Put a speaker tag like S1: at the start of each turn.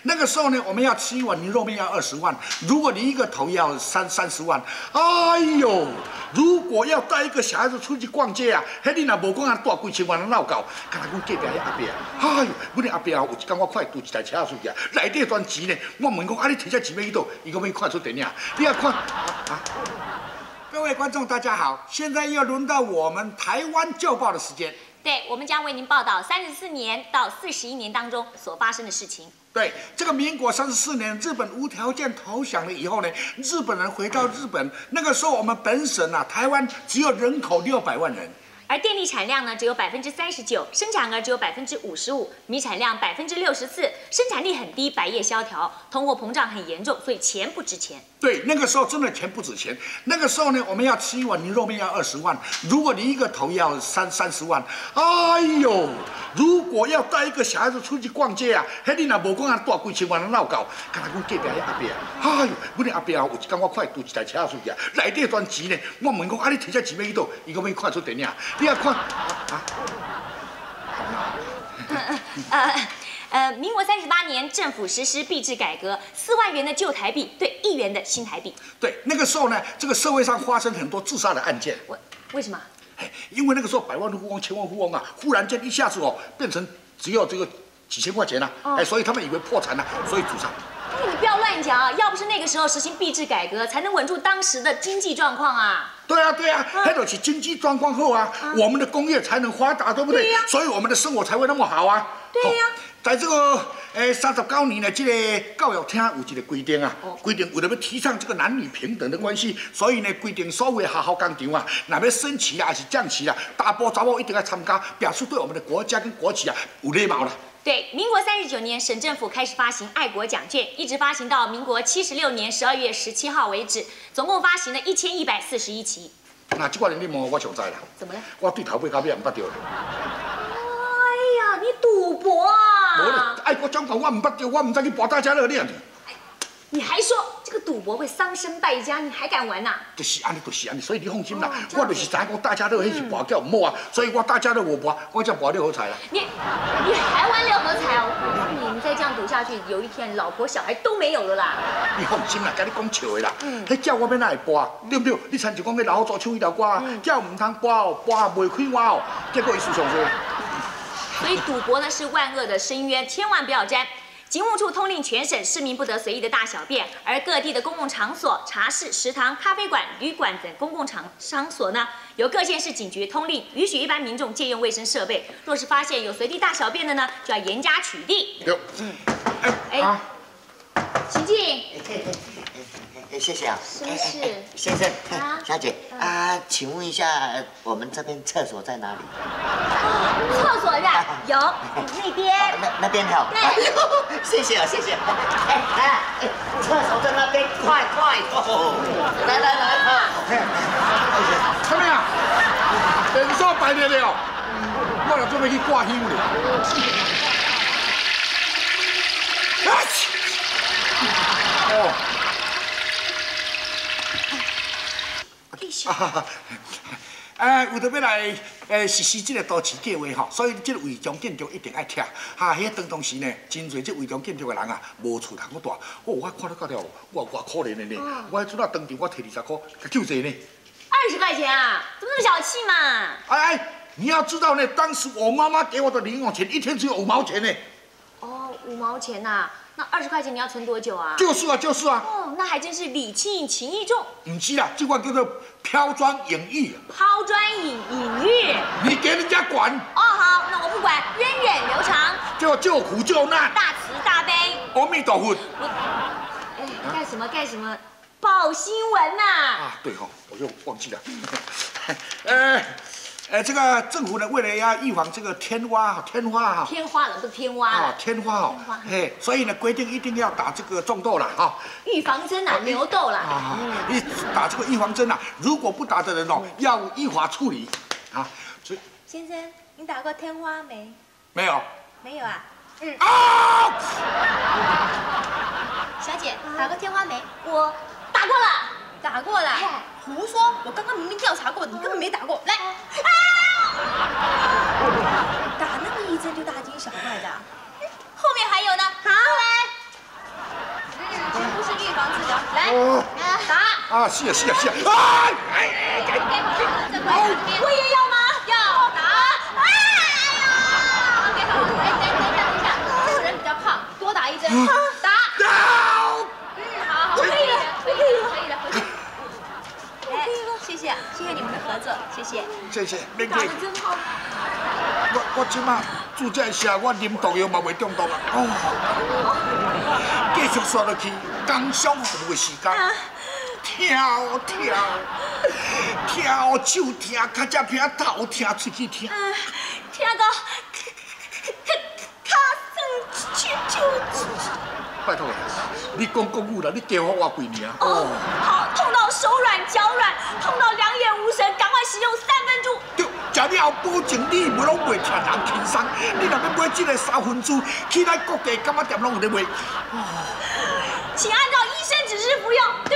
S1: 那个时候呢，我们要吃一碗牛肉面要20万，如果你一个头要三十万，哎呦，如果要带一个小孩子出去逛街啊，彼你若無講啊，帶幾千萬哪有夠？敢若阮隔壁彼阿伯啊，哎呦，阮的阿伯啊，有一工我看伊拄一台車出去啊，內底全錢呢。我問講啊，你提這錢欲去佗？伊講欲看齣電影。你欲看啊？各位觀眾大家好，現在又輪到我們台灣舊報的時間。
S2: 對，我們將為您報道34年到41年當中所發生的事情。
S1: 對，這個民國三十四年，日本無條件投降了以後呢，日本人回到日本，那個時候我們本省啊，台灣只有人口600萬人。
S2: 而電力產量呢，只有39%，生產額只有55%，米產量64%，生產力很低，百業蕭條，通貨膨脹很嚴重，所以錢不值錢。
S1: 對，那個時候真的錢不值錢。那個時候呢，我們要吃一碗牛肉麵要20萬，如果你一個頭要三十萬，哎呦，如果要帶一個小孩子出去逛街啊，彼你若無講啊，帶幾千萬哪有夠？敢若阮隔壁彼阿伯啊，哎呦，阮的阿伯啊，有一工我看伊拄一台車出去啊，內底全錢呢。我問講啊，你提這錢欲去佗？伊講欲看齣電影。你欲看啊？
S2: 民國38年，政府實施幣制改革，4萬元的舊台幣兌1元的新台幣。
S1: 對，那個時候呢，這個社會上發生很多自殺的案件。
S2: 為什麼？
S1: 因為那個時候百萬富翁、千萬富翁啊，忽然間一下子哦，變成只有這個幾千塊錢了，哎，所以他們以為破產了，所以自殺。
S2: 哎，你不要亂講啊！要不是那個時候實行幣制改革，才能穩住當時的經濟狀況啊。
S1: 對啊，對啊，彼就是經濟狀況好啊，我們的工業才能發達，對不對？
S2: 對呀。
S1: 所以我們的生活才會那麼好啊。
S2: 對呀。
S1: 在這個39年呢，這個教育廳有一個規定啊，規定為了欲提倡這個男女平等的關係，所以呢規定所有的學校工廠啊，若欲升旗啊，還是降旗啊，查埔查某一定愛參加，表示對我們的國家跟國旗啊有禮貌啦。
S2: 對，民國39年，省政府開始發行愛國獎券，一直發行到民國76年12月17號為止，總共發行了1141期。
S1: 那這個你問我上知啦。
S2: 怎麼了？
S1: 我對頭尾到尾毋捌著。
S2: 哎呀，你賭博啊！
S1: 無，愛國獎券我毋捌著，我毋知去博大家樂呢。
S2: 你還說這個賭博會喪身敗家，你還敢玩呐？
S1: 就是按呢，就是按呢，所以你放心啦，我就是知影講大家樂彼是跋筊毋好啊，所以我大家樂無博，我才博六合彩啦。
S2: 你還玩六合彩哦？我告訴你，你再這樣賭下去，有一天老婆小孩都沒有了啦。
S1: 你放心啦，共你講笑的啦。彼叫我欲哪會博，對不對？你親像講彼老虎做唱彼條歌，叫毋通博哦，博袂開我哦，結果伊輸上濟。
S2: 所以賭博呢是萬惡的深淵，千萬不要沾。警務處通令全省市民不得隨意的大小便，而各地的公共場所、茶室、食堂、咖啡館、旅館等公共場所呢，由各縣市警局通令，允許一般民眾借用衛生設備。若是發現有隨地大小便的呢，就要嚴加取締。
S1: 有，
S2: 哎，請進。
S3: 謝謝啊。
S2: 什麼事？
S3: 先生，小姐啊，請問一下，我們這邊廁所在哪裡？
S2: 廁所是吧？有，那邊。
S3: 那邊好。
S2: 對。
S3: 謝謝啊，謝謝。哎，來，哎，廁所在那邊，快快哦！來來來啊！
S1: 什麼啊？電線排列了，我若準備去掛香咧。哦。哎，為著欲來實施這個都市計劃吼，所以這個違章建築一定愛拆。哈，彼當時呢，真濟這違章建築的人啊，無厝通閣住。哦，我看了到了，我偌可憐的呢。我彼陣啊當場我提20塊，救濟呢。
S2: 20塊錢啊？怎麼那麼小氣嘛？
S1: 哎哎，你要知道呢，當時我媽媽給我的零用錢一天只有5毛錢呢。
S2: 哦，5毛錢吶。那20塊錢你要存多久啊？
S1: 就是啊，就是啊。
S2: 哦，那還真是禮輕情意重。
S1: 毋是啦，這款叫做拋磚引玉。
S2: 拋磚引玉。
S1: 你給人家管。
S2: 哦，好，那我不管，源遠流長。
S1: 叫救苦救難。
S2: 大慈大悲。
S1: 阿彌陀佛。
S2: 我，哎，幹什麼幹什麼？報新聞吶。
S1: 啊，對吼，我就忘記了。哎，這個政府呢，為了要預防這個天蛙，天花哈，
S2: 天花了，不是天蛙
S1: 啊，天花哦，嘿，所以呢，規定一定要打這個種痘了哈，
S2: 預防針啊，牛痘啦，
S1: 啊，你打這個預防針啊，如果不打的人哦，要依法處理啊。所以，
S4: 先生，你打過天花沒？
S1: 沒有。
S4: 沒有啊？嗯。
S1: 啊！
S4: 小姐，打過天花沒？
S2: 我打過了。
S4: 打過了。胡說！我剛剛明明調查過，你根本沒打過。來，啊！打那麼一針就大驚小怪的，後面還有呢。好，來。打。
S1: 啊，是啊是啊是啊！哎哎
S4: 哎，
S2: 我也要嗎？
S4: 要打。哎呀，OK，好，哎，等一下，等一下，這個人比較胖，多打一針。打。
S1: 打。
S4: 嗯，好好，可以了，可以了，可以了，回去。可以了，謝謝，謝謝你們的合作，謝謝。
S1: 謝謝，免
S2: 打
S1: 客
S2: 得真好。
S1: 我這馬注這下，我啉毒藥嘛袂中毒啊。哦，繼續刷落去，工商服務的時間，痛痛痛，手痛，跤脊疼，頭痛，喙齒痛。
S2: 聽到跤酸手手。
S1: 拜託，你講國語啦，你加我活幾年啊？
S2: 哦，好，痛到手軟腳軟，痛到兩眼無神，趕快使用3分鐘。
S1: 對，食了後保證你無攏袂疼人輕鬆。你若欲買這个三分珠，去咱各地柑仔店攏有咧賣。
S2: 請按照醫生指示服用。對。